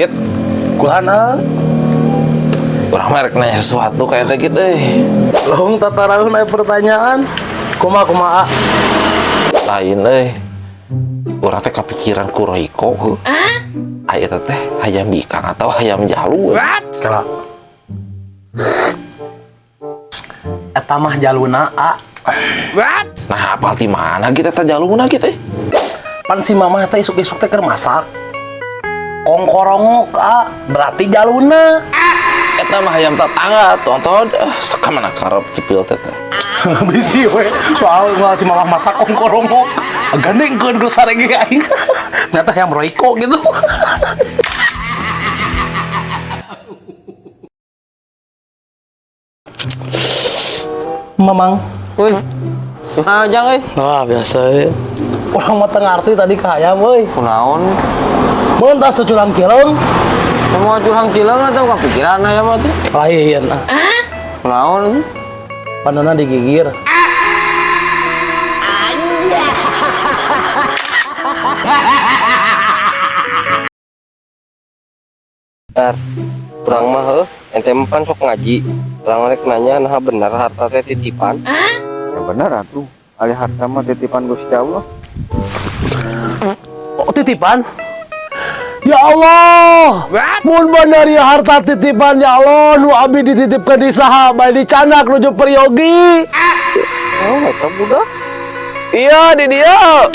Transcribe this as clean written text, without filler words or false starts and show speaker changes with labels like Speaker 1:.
Speaker 1: Git,
Speaker 2: Kuhana?
Speaker 1: Urang mah rek nanya sesuatu kayak teh gitu euy.
Speaker 2: Long tataraun aya pertanyaan. Kumaha kumaha?
Speaker 1: Lain euy. Urang teh kepikiran ku Royko heuh. Aya teh hayam bikang atau hayam jalu.
Speaker 2: Kela. Eta mah jaluna a.
Speaker 1: Nah, apal ti mana gitu eta jaluna gitu euy?
Speaker 2: Pan si mamah teh isuk-isuk teh keur masak. Kongkorongok a, berarti jaluna.
Speaker 1: Eta mah hayam tetangga, tonton. Sok mana karep cepil teh teh.
Speaker 2: Bisi we, soal nggak si mamah masak kongkorongok. Gandengkeun ku sarege aing. Ternyata hayam Royko gitu. Mamang.
Speaker 3: Woi. Nah, jang euy.
Speaker 2: Wah, biasa ya. Urang mah teu ngarti tadi ka hayam euy.
Speaker 3: Kunaon?
Speaker 2: Mun tas culang cileung.
Speaker 3: Semua curang cileung atau kepikiran aya mah teh.
Speaker 2: Lain ah.
Speaker 3: Kunaon?
Speaker 2: Panona digigir.
Speaker 3: Bentar. Urang mah heuh, ente mah pan sok ngaji. Urang rek nanya nah bener harta teh titipan.
Speaker 4: Ya bener atuh. Alih harta mah titipan Gusti Allah.
Speaker 2: Oh, titipan? Ya Allah, mun bener ya harta titipan ya Allah, nu abi dititipkan di saha, bae dicanak nuju peryogi.
Speaker 3: Oh, eta budak.
Speaker 1: Iya, di dia.